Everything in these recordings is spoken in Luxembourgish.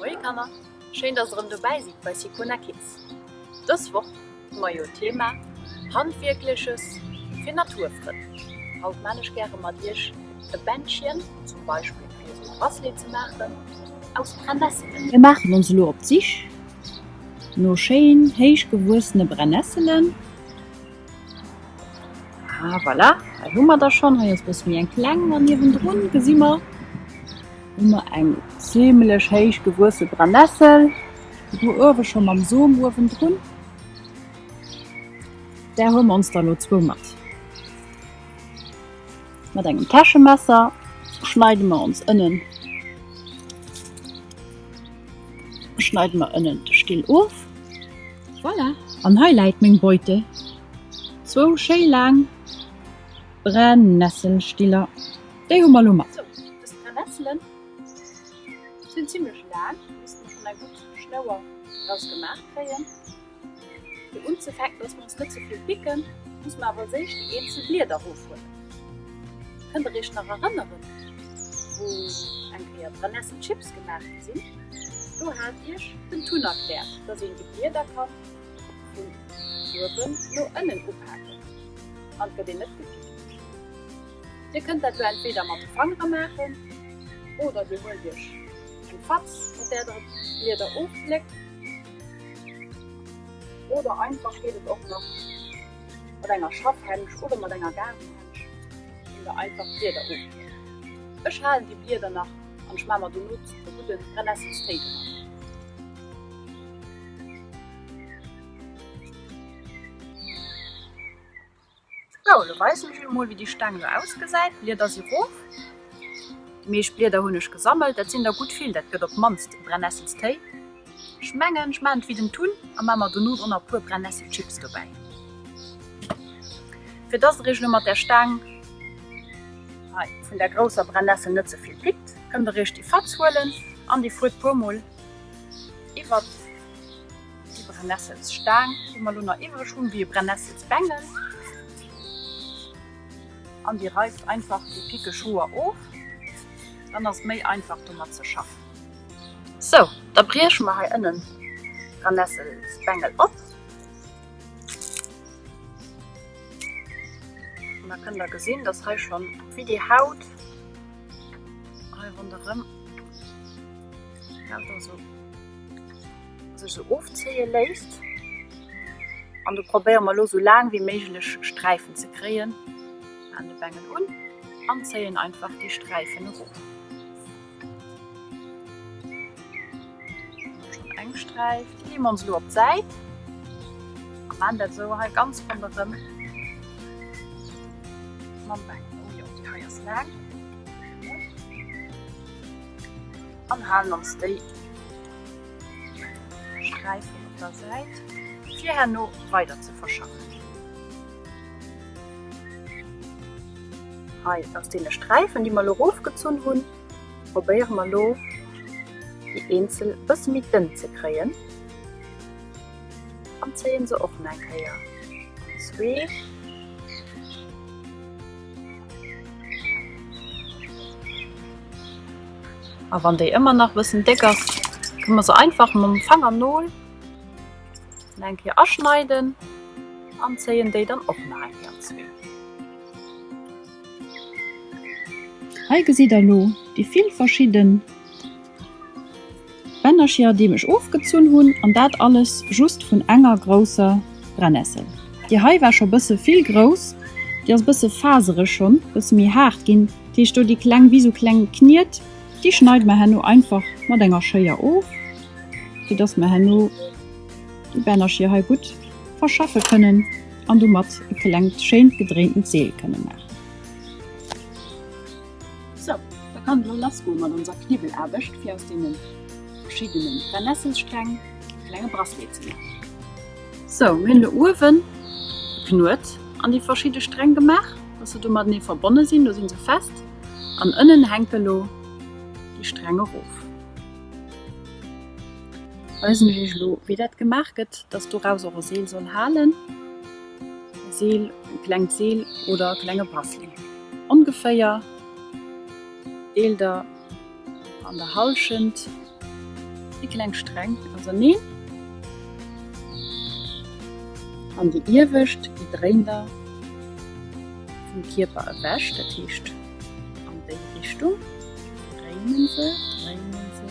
Moie Kanner, schéin dass der erëm dobäi sidd bei Sicona Kids. Dës Woch hu mer jo d'Thema Handwierkleches fir Naturfrënn. Haut maan ech gäre mat iech e Bändchen, zum Beispill fir esou e Bracelet ze maachen, aus Brennesselen. Mir maachen ons elo op d'Sich no schéin héich gewuessene Brennesselen. Ah voilà, hei hu mer der schonn. Hei ass e bësse méi eng kleng an niewendrun gesi mer, hu mer eng zimlech héich gewuesse Brennessel, do uewe scho mam Som uewendrun. Där huele mer ons der elo zwou mat. Mat engem Täschemesser schneide mer ons ënnen, schneide mer ënnen de Still of. Voilà, an hei läit meng Beute, zwou schéi laang Brennnesselstiller. Déi hu mer elo mat. Sou, dës Brennesselen sinn zimlech laang, misste mer schonn eng gutt Schnouer draus gemaach kréien. Fir unzefänken, dass mer ons net ze vill picken, musse mer awer als éischt déi eenzel Blieder erofhuelen. Kënnt der iech nach erënneren, wou eng Kéier Brennesselchips gemaach gi sinn? Do hat iech den Tun erkläert, dass een déi Blieder ka vun uewen no ënnen upaken an et gëtt een net gepickt. Dir kënnt dat elo entweder mat de Fangere maachen oder dir huelt iech eng Fatz, mat där der d'Blieder ofpléckt. Oder einfach geet et och nach mat enger Schaffhändsch oder mat enger Gaardenhändsch, wou der einfach d'Blieder ofpléckt. Ech halen déi Blieder nach an ech maache mer dono e gudde Brennesselstéi domat. Sou, elo weisen ech iech emol wéi déi Staang elo ausgesäit. D'Blieder si rof. Déi meescht Blieder hunn ech gesammelt, dat sinn der gutt vill, dat gëtt op d'mannst e Brennesselstéi. Ech mengen, ech maachen et wéi den Tun a maache mer dono och nach e puer Brennesselchips dobäi. Fir dass der iech elo mat där Staang hei vun där grousser Brennessel net ze vill pickt, kënnt der iech déi Fatz huelen an déi fuert puer mol iwwert déi Brennesselsstaang, déi mer elo nach iwwreg hunn, wéi e Brennesselsbengel, an déi reift einfach déi pickeg Hoer of, dann ass et méi einfach domat ze schaffen. Sou, da brieche mer hei ënnen d'Brennesselsbengel op an da kënnt der gesinn, dass hei schonn wéi déi Haut hei ronderëm lauter sou sech sou ofzéie léisst an do probéiere mer elo sou laang wéi méiglech Sträifen ze kréien. Maan de Bengel un an zéien einfach déi Sträifen erof. Schon eng Sträif, déi leeë mer ons elo op d'Säit a maan dat sou hei ganz ronderëm mam Bengel. Oh jo, déi hei ass laang. An halen ons déi Sträifen op der Säit fir herno weider ze verschaffen. Hei aus deene Sträifen déi mer elo rofgezunn hunn, probéiere mer elo déi eenzel e bësse méi dënn ze kréien an zéien se och nach eng Kéier an zwee. A wann déi ëmmer nach bëssen déck ass, kënne mer se einfach mam Fangernol nach eng Kéier aschneiden an zéien déi dann och nach eng Kéier an zwee. Hei gesitt der elo déi vill verschidden Bännercher déi ech ofgezunn hunn an dat alles just vun enger grousser Brennessel. Déi hei war scho bësse vill grouss, déi ass bësse fasereg schonn, bësse méi haart ginn, dat heescht do déi kleng wéi sou kleng Kniet, déi schneide mer herno einfach mat enger Schéier of, fir dass mer herno déi Bännercher hei gutt verschaffe kënnen an domat e klengt schéint gedréintent Seel kënne maachen. Sou, da kann et elo lass goe mat onser Kniwwelaarbecht fir aus deene verschiddene Brennesselssträng e klenge Bracelet ze maachen. Sou, mir hunn elo uewen e Knuet an déi verschidde Sträng gemaach, dass se do matenee verbonne sinn. Do si se fest an ënnen hänke elo déi Sträng erof. Weisen ech iech elo wéi dat gemaach gëtt, dass doraus och e Seel soll halen. E Seel, e klengt Seel oder e klenge Bracelet. Ongeféier deelt der an der Hallschent. Déi kleng Sträng auserneen an déi iewescht, déi dréint der vum Kierper ewech, dat heescht an déi Richtung. Dréinen se, dréinen se,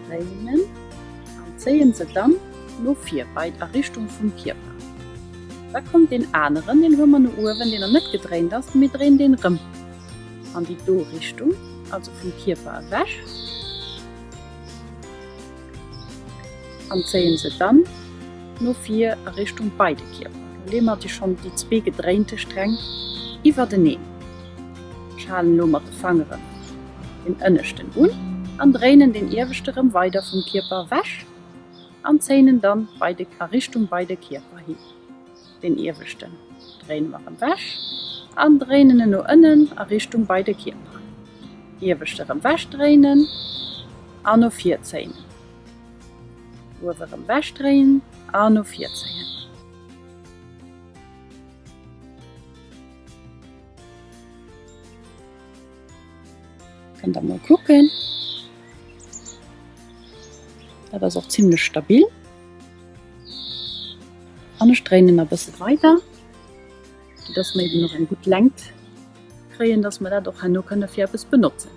dréinen an zéien se dann no vir bei a Richtung vum Kierper. Da kommt deen aneren, deen huele mer no uewen, deen nach net gedréint ass, a mir dréinen deen erëm an déi do Richtung, also vum Kierper ewech, an zéien se dann no vir a Richtung bei de Kierper. Lo leeë mer déi schonn déi zwee gedréinte Sträng iwwerteneen. Ech halen elo mat de Fangeren deen ënneschten un an dréinen deen ieweschte rëm weider vum Kierper ewech an zéien en dann bei de a Richtung bei de Kierper hin. Deen ieweschten dréine mer rëm wech an dréinen en no ënnen a Richtung bei de Kierper. Ieweschte rëm wech dréinen an no vir zéien. Uewe rëm wech dréinen an no vir zéien. Kënnt der mol kucken. Dat ass och zimlech stabil. An ech dréinen nach e bësse weider, fir dass mer eben och eng gutt Längt kréien, dass mer dat och herno kënne fir eppes benotzen.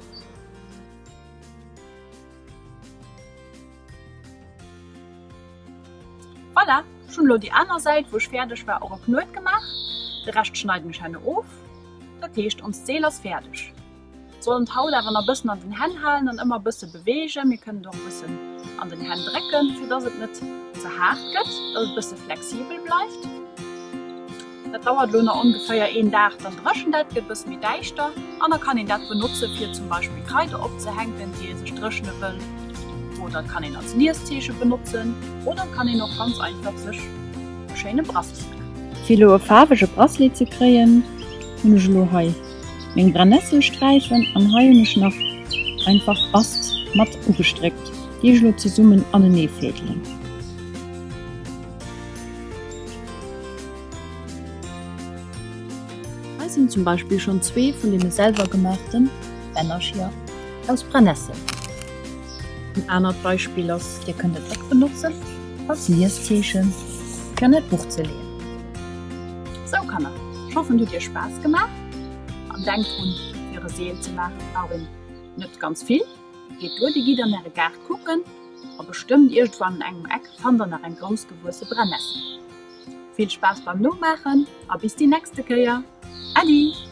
Voilà, ech hunn elo déi aner Säit, wou ech fäerdeg war, och e Knuet gemaach. De Rescht schneiden ech herno of. Dat heescht, onst Seel ass fäerdeg. Sollen d'Haut awer nach bëssen an den Hänn halen an ëmmer bësse beweegen. Mir kënnen et och e bëssen an den Hänn drécken, fir dass et net ze haart gëtt, dass et bësse flexibel bleift. Dat dauert elo nach ongeféier een Dag, dann dréchent dat, gëtt bësse méi däischter an da kann een dat benotze fir zum Beispill Kraider opzehänken, déi ee sech dréchne wëll oder et kann een als Lieszeeche benotzen oder et kann een och ganz einfach sech e schéine Bracelet maachen. Fir elo e faarwege Bracelet ze kréien, hunn ech elo hei meng Brennesselsträifen an hei hunn ech nach einfach Bast mat ugestréckt, déi ech elo zesummen anenee fädelen. Hei sinn zum Beispill schonn zwee vun deene selwergemaachten Bännercher aus Brennessel. En anert Beispill ass, Dir kënnt et och benotzen als Lieszeechen fir an Äert Buch ze leeën. Sou Kanner, ech hoffen et huet iech Spaass gemaach an denkt drun, fir e Seel ze maachen brauch een net ganz vill. Geet duer, Dir gitt an äre Gaart kucken a bestëmmt iergendwou an engem Eck fannt der nach eng grouss gewuesse Brennessel. Vill Spaass beim Nomaachen a bis déi nächste Kéier. Äddi!